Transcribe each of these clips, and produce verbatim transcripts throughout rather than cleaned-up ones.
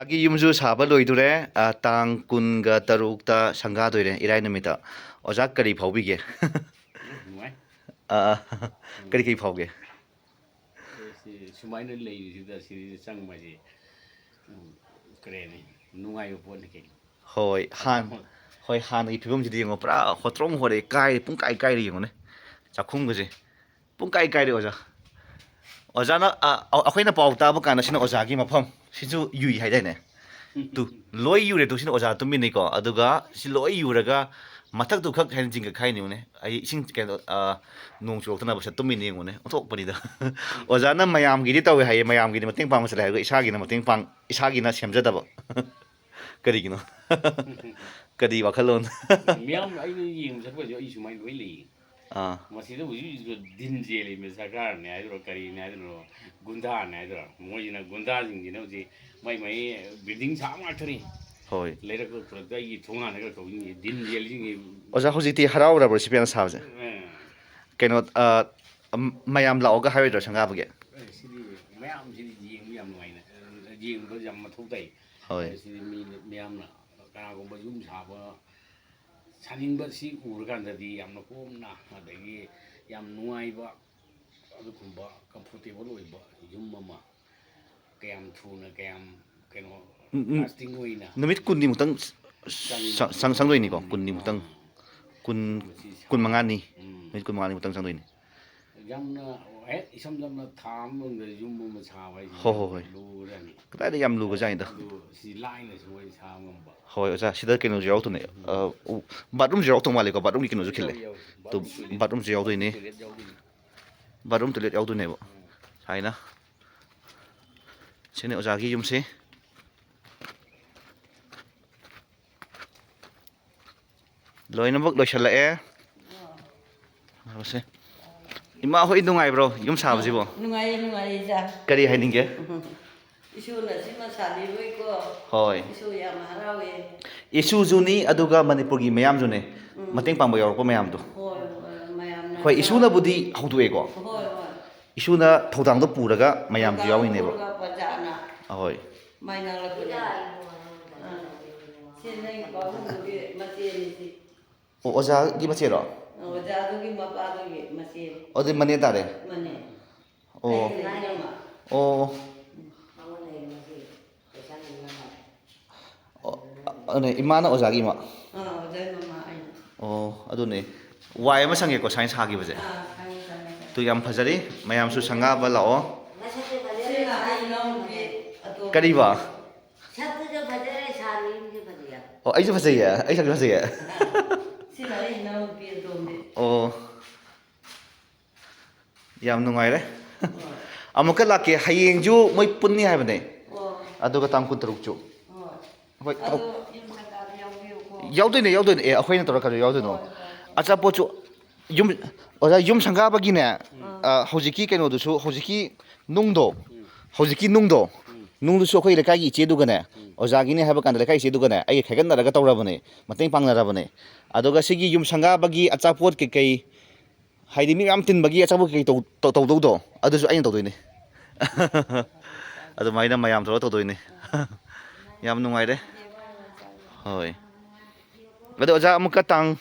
ꯒꯤ ꯌꯨꯝꯁꯨ ꯁꯥꯕ ꯂꯣꯏꯗꯣꯔꯦ꯫ ꯑ, ꯇꯥꯡ ꯀꯨꯟꯒ ꯇꯔꯨꯛꯇ ꯁꯪꯒꯥꯗꯣꯏꯔꯦ, ꯏꯔꯥꯏ ꯅꯨꯃꯤꯠꯇ꯫ ꯑꯣꯖꯥ, ꯀꯔꯤ ꯐꯥꯎꯕꯤꯒꯦ? ꯅꯨꯡꯉꯥꯏ꯫ ꯑ, ꯑ, ꯀꯔꯤ ꯀꯔꯤ ꯐꯥꯎꯒꯦ? ꯑꯦ, ꯁꯤ ꯁꯨꯃꯥꯏꯅ ꯂꯩꯔꯤꯁꯤꯗ ꯁꯤꯗ ꯆꯪꯕ ꯍꯥꯏꯁꯦ, ꯎꯝ, ꯀꯔꯤ ꯍꯥꯏꯅꯤ? ꯅꯨꯡꯉꯥꯏꯕ ꯄꯣꯠꯅꯤ ꯀꯩꯅꯣ꯫ ꯍꯣꯏ, ꯍꯥꯟ-, ꯍꯣꯏ, ꯍꯥꯟꯅꯒꯤ ꯐꯤꯕꯝꯁꯤꯗꯤ ꯌꯦꯡꯉꯣ, ꯄꯨꯔꯥ ꯍꯣꯇ꯭ꯔꯣꯡ ꯍꯣꯔꯦ, ꯀꯥꯏꯔꯦ, ꯄꯨꯡ ꯀꯥꯏ ꯀꯥꯏꯔꯦ ꯌꯦꯡꯉꯣꯅꯦ꯫ ꯆꯥꯛꯈꯨꯝꯒꯁꯦ ꯄꯨꯡ ꯀꯥꯏ ꯀꯥꯏꯔꯦ, ꯑꯣꯖꯥ꯫ ꯑꯣꯖꯥꯅ, ꯑ, ꯑ-, ꯑꯩꯈꯣꯏꯅ ꯄꯥꯎ ꯇꯥꯕ ꯀꯥꯟꯗ ꯁꯤꯅ ꯑꯣꯖꯥꯒꯤ ꯃꯐꯝ, ꯁꯤꯁꯨ ꯌꯨꯏ ꯍꯥꯏꯗꯥꯏꯅꯦ? ꯇꯨ, ꯂꯣꯏ ꯌꯨꯔꯦ꯫ ꯇꯨ, ꯁꯤꯅ ꯑꯣꯖꯥ ꯇꯨꯝꯃꯤꯅꯤꯀꯣ꯫ ꯑꯗꯨꯒ ꯁꯤ ꯂꯣꯏ ꯌꯨꯔꯒ ꯃꯊꯛꯇꯨ ꯈꯛ ꯍꯦꯟꯅ ꯆꯤꯡꯈꯠ ꯈꯥꯏꯅꯤꯉꯨꯅꯦ꯫ ꯑꯩ ꯏꯁꯤꯡ ꯀꯩꯅꯣ, ꯑ, ꯅꯣꯡ ꯆꯨꯔꯛꯇꯅꯕ ꯁꯠ ꯇꯨꯝꯃꯤꯅꯤ ꯌꯦꯡꯉꯨꯅꯦ, ꯑꯣꯟꯊꯣꯛꯄꯅꯤꯗ꯫ ꯑꯣꯖꯥꯅ ꯃꯌꯥꯝꯒꯤꯗꯤ ꯇꯧꯋꯦ ꯍꯥꯏꯌꯦ, ꯃꯌꯥꯝꯒꯤꯗꯤ ꯃꯇꯦꯡ ꯄꯥꯡꯕ ꯆꯠꯂꯦ ꯍꯥꯏꯔꯒ ꯏꯁꯥꯒꯤꯅ ꯃꯇꯦꯡ ꯄꯥꯡ-, ꯏꯁꯥꯒꯤꯅ ꯁꯦꯝꯖꯗꯕ꯫ ꯀꯔꯤꯒꯤꯅꯣ? ꯀꯔꯤ ꯋꯥꯈꯜꯂꯣꯟ? ꯃꯌꯥꯝ ꯑꯩꯅ ꯌꯦꯡꯕ ꯆꯠꯄꯁꯨ ꯑꯩ ꯁꯨꯃꯥꯏꯅ ꯂꯣꯏ ꯂꯩꯌꯦ꯫ ꯑꯥ꯫ ꯃꯁꯤꯗ ꯍꯧꯖꯤꯛ ꯍꯧꯖꯤꯛꯁꯨ ꯗꯤꯟ ꯆꯦꯜꯂꯤꯕꯅꯤ, ꯁꯔꯀꯥꯔꯅꯦ ꯍꯥꯏꯗꯣꯏꯔꯣ, ꯀꯔꯤꯅꯦ ꯍꯥꯏꯗꯣꯏꯔꯣ, ꯒꯨꯟꯗꯥꯅꯦ ꯍꯥꯏꯗꯣꯏꯔꯣ, ꯃꯣꯏꯁꯤꯅ, ꯒꯨꯟꯗꯥꯁꯤꯡꯁꯤꯅ ꯍꯧꯖꯤꯛ ꯃꯥꯏ ꯃꯥꯏ ꯕꯤꯜꯗꯤꯡ ꯁꯥꯕ ꯉꯥꯛꯇꯅꯤ꯫ ꯍꯣꯏ꯫ ꯂꯩꯔꯛ ꯈꯨꯂꯛꯇ ꯑꯩꯒꯤ ꯊꯣꯡꯒꯥꯟꯗꯒ ꯇꯧꯔꯤꯁꯤꯡꯁꯤ ꯗꯤꯟ ꯆꯦꯜꯂꯤꯁꯤꯡꯁꯤ꯫ ꯑꯣꯖꯥ, ꯍꯧꯖꯤꯛꯇꯤ ꯍꯔꯥꯎꯔꯕ꯭ꯔꯣ ꯁꯤ ꯄꯦꯟꯅ ꯁꯥꯕꯁꯦ? ꯑꯦ꯫ ꯀꯩꯅꯣ, ꯑ, ꯑꯝ, ꯃꯌꯥꯝ ꯂꯥꯛꯑꯣꯒ ꯍꯥꯏꯔꯣꯏꯗ꯭ꯔꯣ ꯁꯪꯒꯥꯕꯒꯤ? ꯑꯦ, ꯁꯤꯗꯤ ꯃꯌꯥꯝꯁꯤꯗꯤ ꯌꯦꯡꯕ ꯌꯥꯝ ꯅꯨꯡꯉꯥꯏꯅ, ꯌꯦꯡꯕꯗ ꯌꯥꯝ ꯃꯊꯧ ꯇꯥꯏ꯫ ꯍꯣꯏ꯫ ꯑꯦ, ꯁꯤꯗꯤ ꯃꯤ, ꯃꯌꯥꯝꯅ ꯀꯅꯥꯒꯨꯝꯕ ꯌꯨꯝ ꯁꯥꯕ ꯁꯥꯅꯤꯡꯕ ꯁꯤ ꯎꯔꯀꯥꯟꯗꯗꯤ ꯌꯥꯝꯅ ꯀꯣꯝꯅ, ꯑꯗꯒꯤ ꯌꯥꯝ ꯅꯨꯡꯉꯥꯏꯕ, ꯑꯗꯨꯒꯨꯝꯕ comfortable ꯑꯣꯏꯕ ꯌꯨꯝ ꯑꯃ ꯀꯌꯥꯝ ꯊꯨꯅ, ꯀꯌꯥꯝ ꯀꯩꯅꯣ, ꯎꯝ, ꯎꯝ꯫ Lasting ꯑꯣꯏꯅ ꯅꯨꯃꯤꯠ ꯀꯨꯟꯅꯤꯃꯨꯛꯇꯪ ꯆꯪ-, ꯆꯪ-, ꯆꯪ-, ꯆꯪꯗꯣꯏꯅꯤꯀꯣ, ꯎꯝ, ꯀꯨꯟꯅꯤꯃꯨꯛꯇꯪ꯫ ꯑꯥ꯫ ꯀꯨꯟ, ꯃꯁꯤ ꯁꯥ-, ꯀꯨꯟꯃꯉꯥꯅꯤ꯫ ꯎꯝ꯫ ꯅꯨꯃꯤꯠ ꯀꯨꯟꯃꯉꯥꯅꯤꯃꯨꯛꯇꯪ ꯆꯪꯗꯣꯏꯅꯤ꯫ ꯌꯥꯝꯅ ꯍꯦꯛ ꯏꯁꯝ ꯁꯝꯅ ꯊꯥ ꯑꯃ ꯃꯅꯨꯡꯗ ꯌꯨꯝ ꯑꯃ ꯁꯥꯕ ꯍꯥꯏꯁꯤ ꯍꯣꯏ, ꯍꯣꯏ, ꯍꯣꯏ꯫ ꯂꯨꯔꯅꯤ꯫ ꯀꯗꯥꯏꯗ ꯌꯥꯝ ꯂꯨꯕꯖꯥꯠꯅꯤꯗ꯫ ꯑꯗꯨ ꯁꯤ ꯂꯥꯏꯅꯁꯨ ꯃꯣꯏ ꯁꯥꯕ ꯉꯝꯕ꯫ ꯍꯣꯏ, ꯑꯣꯖꯥ, ꯁꯤꯗ ꯀꯩꯅꯣꯁꯨ ꯌꯥꯎꯔꯛꯇꯣꯏꯅꯦ꯫ ꯎꯝ꯫ ꯑ, ꯎ-, bathroomꯁꯨ ꯌꯥꯎꯔꯛꯇꯧ ꯃꯥꯜꯂꯦꯀꯣ, bathroomꯒꯤ ꯀꯩꯅꯣꯁꯨ ꯈꯤꯜꯂꯦ꯫ ꯌꯥꯎꯏ, ꯌꯥꯎꯏ꯫ ꯑꯗꯨ bathroom toilet, bathroomꯁꯨ ꯌꯥꯎꯗꯣꯏꯅꯦ꯫ Bathroom toilet ꯌꯥꯎꯗꯣꯏꯅꯤ꯫ Bathroom toilet ꯌꯥꯎꯗꯣꯏꯅꯦꯕ꯫ ꯎꯝ꯫ ꯁꯥꯏꯅ꯫ ꯁꯤꯅꯦ ꯑꯣꯖꯥꯒꯤ ꯌꯨꯝꯁꯦ꯫ ꯂꯣꯏꯅꯃꯛ ꯂꯣꯏꯁꯤꯜꯂꯛꯑꯦ꯫ ꯁꯦ꯫ ꯏꯃꯥ ꯍꯣꯏ ꯅꯨꯡꯉꯥꯏꯕ꯭ꯔꯣ ꯌꯨꯝ ꯁꯥꯕꯁꯤꯕꯣ? ꯅꯨꯡꯉꯥꯏꯌꯦ, ꯅꯨꯡꯉꯥꯏꯌꯦ, ꯏꯆꯥ꯫ ꯀꯔꯤ ꯍꯥꯏꯅꯤꯡꯒꯦ? ꯏꯁꯣꯔꯅ ꯁꯤꯃ ꯁꯥꯕꯤꯕꯒꯤꯀꯣ꯫ ꯍꯣꯏ꯫ ꯏꯁꯣꯔ ꯌꯥꯝ ꯍꯔꯥꯎꯋꯦ꯫ ꯏꯁꯨꯁꯨꯅꯤ, ꯑꯗꯨꯒ ꯃꯅꯤꯄꯨꯔꯒꯤ ꯃꯌꯥꯝꯁꯨꯅꯦ꯫ ꯎꯝ꯫ ꯃꯇꯦꯡ ꯄꯥꯡꯕ ꯌꯥꯎꯔꯛꯄ ꯃꯌꯥꯝꯗꯣ꯫ ꯍꯣꯏ, ꯍꯣꯏ, ꯃꯌꯥꯝꯅ ꯍꯣꯏ, ꯏꯁꯨꯅꯕꯨꯗꯤ ꯍꯧꯗꯣꯛꯑꯦꯀꯣ꯫ ꯍꯣꯏ, ꯍꯣꯏ꯫ ꯏꯁꯨꯅ ꯊꯧꯗꯥꯡꯗꯣ ꯄꯨꯔꯒ ꯃꯌꯥꯝꯁꯨ ꯊꯧꯗꯥꯡ ꯌꯥꯎꯔꯤꯅꯦꯕ꯫ ꯄꯨꯔꯒ ꯄ꯭ꯔꯖꯥꯅ ꯑꯍꯣꯏ꯫ ꯃꯥꯏ ꯉꯥꯡꯂꯛꯄꯅꯦ꯫ ꯑꯥ꯫ ꯁꯤ ꯅꯪꯒꯤ ꯄꯥꯕꯨꯡꯗꯨꯒꯤ ꯃꯆꯦꯅꯤ ꯁꯤ꯫ ꯑꯣ, ꯑꯣꯖꯥꯒꯤ ꯃꯆꯦꯔꯣ? ꯑꯣꯖꯥꯗꯨꯒꯤ ꯃꯄꯥꯗꯨꯒꯤ ꯃꯆꯦ꯫ ꯑꯣ, ꯑꯗꯨꯗꯤ ꯃꯅꯦ ꯇꯥꯔꯦ꯫ ꯃꯅꯦ꯫ ꯑꯣ꯫ ꯑꯩꯒꯤ ꯂꯩꯅ ꯑꯃ꯫ ꯑꯣ꯫ ꯃꯉꯣꯟꯗ ꯍꯦꯟꯅ ꯃꯆꯦ ꯄꯩꯁꯥ ꯂꯩꯅ ꯑꯃ꯫ ꯑꯣ, ꯑꯗꯨꯅꯦ, ꯏꯃꯥꯅ ꯑꯣꯖꯥꯒꯤ ꯏꯃꯥ꯫ ꯑꯥ, ꯑꯣꯖꯥꯒꯤ ꯃꯃꯥ ꯑꯩꯅ꯫ ꯑꯣ, ꯑꯗꯨꯅꯦ꯫ ꯋꯥꯏ ꯑꯃ ꯁꯪꯉꯦꯀꯣ ꯁꯨꯃꯥꯏꯅ ꯁꯥꯈꯤꯕꯁꯦ꯫ ꯑꯥ, ꯁꯪꯉꯦ, ꯁꯪꯉꯦ, ꯁꯪꯉꯦ꯫ ꯑꯗꯨ ꯌꯥꯝ ꯐꯖꯔꯤ꯫ ꯃꯌꯥꯝꯁꯨ ꯁꯪꯒꯥꯕ ꯂꯥꯛꯑꯣ꯫ ꯁꯤꯅ ꯑꯩ ꯏꯅꯥꯎꯅꯨꯄꯤ ꯑꯇꯣꯝꯕꯤ꯫ ꯀꯔꯤꯕ? ꯁꯛꯇꯨꯁꯨ ꯐꯖꯔꯦ, ꯁꯥꯔꯤꯁꯨ ꯐꯖꯩꯌꯦ꯫ ꯑꯣ, ꯑꯩꯁꯨ ꯐꯖꯩꯌꯦ꯫ ꯑꯩ ꯁꯛꯁꯨ ꯐꯖꯩꯌꯦ꯫ ꯁꯤꯅ ꯑꯩ ꯏꯅꯥꯎꯅꯨꯄꯤ ꯑꯇꯣꯝꯕꯤ꯫ ꯑꯣ꯫ ꯌꯥꯝ ꯅꯨꯡꯉꯥꯏꯔꯦ꯫ ꯍꯣꯏ꯫ ꯑꯃꯨꯛꯀ ꯂꯥꯛꯀꯦ꯫ ꯍꯌꯦꯡꯁꯨ ꯃꯣꯏ ꯄꯨꯟꯅꯤ ꯍꯥꯏꯕꯅꯦ꯫ ꯑꯣ꯫ ꯑꯗꯨꯒ ꯇꯥꯡ ꯀꯨꯟꯇꯔꯨꯛꯁꯨ꯫ ꯍꯣꯏ꯫ ꯍꯣꯏ, ꯑꯗꯣ ꯇꯧ-, ꯌꯨꯝ ꯁꯪꯒꯥꯕ ꯌꯥꯎꯕꯤꯌꯨꯀꯣ꯫ ꯌꯥꯎꯗꯣꯏꯅꯦ, ꯌꯥꯎꯗꯣꯏꯅꯦ꯫ ꯑꯦ, ꯑꯩꯈꯣꯏꯅ ꯇꯧꯔꯛꯀꯗꯣꯏ ꯌꯥꯎꯗꯣꯏꯅꯣ? ꯍꯣꯏ, ꯍꯣꯏ, ꯍꯣꯏ꯫ ꯑꯆꯥꯄꯣꯠꯁꯨ ꯌꯨꯝ, ꯑꯣꯖꯥ, ꯌꯨꯝ ꯁꯪꯒꯥꯕꯒꯤꯅꯦ, ꯎꯝ꯫ ꯑ, ꯍꯧꯖꯤꯛꯀꯤ ꯀꯩꯅꯣꯗꯨꯁꯨ, ꯍꯧꯖꯤꯛꯀꯤ ꯅꯨꯡꯗꯣ, ꯎꯝ꯫ ꯍꯧꯖꯤꯛꯀꯤ ꯅꯨꯡꯗꯣ, ꯎꯝ꯫ ꯅꯨꯡꯗꯨꯁꯨ ꯑꯩꯈꯣꯏ ꯂꯩꯀꯥꯏꯒꯤ ꯏꯆꯦꯗꯨꯒꯅꯦ, ꯎꯝ꯫ ꯑꯣꯖꯥꯒꯤꯅꯦ ꯍꯥꯏꯕ ꯀꯥꯟꯗ ꯂꯩꯀꯥꯏ ꯏꯆꯦꯗꯨꯒꯅꯦ ꯑꯩꯒ ꯈꯥꯏꯒꯠꯅꯔꯒ ꯇꯧꯔꯕꯅꯦ, ꯃꯇꯦꯡ ꯄꯥꯡꯅꯔꯕꯅꯦ꯫ ꯑꯗꯨꯒ ꯁꯤꯒꯤ ꯌꯨꯝ ꯁꯪꯒꯥꯕꯒꯤ ꯑꯆꯥꯄꯣꯠ ꯀꯩꯀꯩ, ꯍꯥꯏꯗꯤ ꯃꯤ ꯃꯌꯥꯝ ꯇꯤꯟꯕꯒꯤ ꯑꯆꯥꯄꯣꯠ ꯀꯩꯀꯩ ꯇꯧ-, ꯇꯧ-, ꯇꯧꯗꯧꯗꯣ, ꯑꯗꯨꯁꯨ ꯑꯩꯅ ꯇꯧꯗꯣꯏꯅꯦ꯫ ꯑꯗꯨꯃꯥꯏꯅ ꯃꯌꯥꯝ ꯇꯧꯔꯒ ꯇꯧꯗꯣꯏꯅꯦ꯫ ꯌꯥꯝ ꯅꯨꯡꯉꯥꯏꯔꯦ꯫ ꯍꯣꯏ꯫ ꯑꯗꯣ ꯑꯣꯖꯥ, ꯑꯃꯨꯛꯀ ꯇꯥꯡ,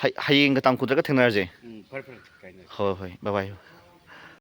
ꯍ-, ꯍꯌꯦꯡꯒ ꯇꯥꯡ ꯀꯨꯟꯇꯔꯦꯠꯀ ꯊꯦꯡꯅꯔꯁꯦ꯫ ꯎꯝ, ꯐꯔꯦ, ꯐꯔꯦ, ꯀꯥꯏꯅꯔꯦ꯫ ꯍꯣꯏ, ꯍꯣꯏ, bye bye꯫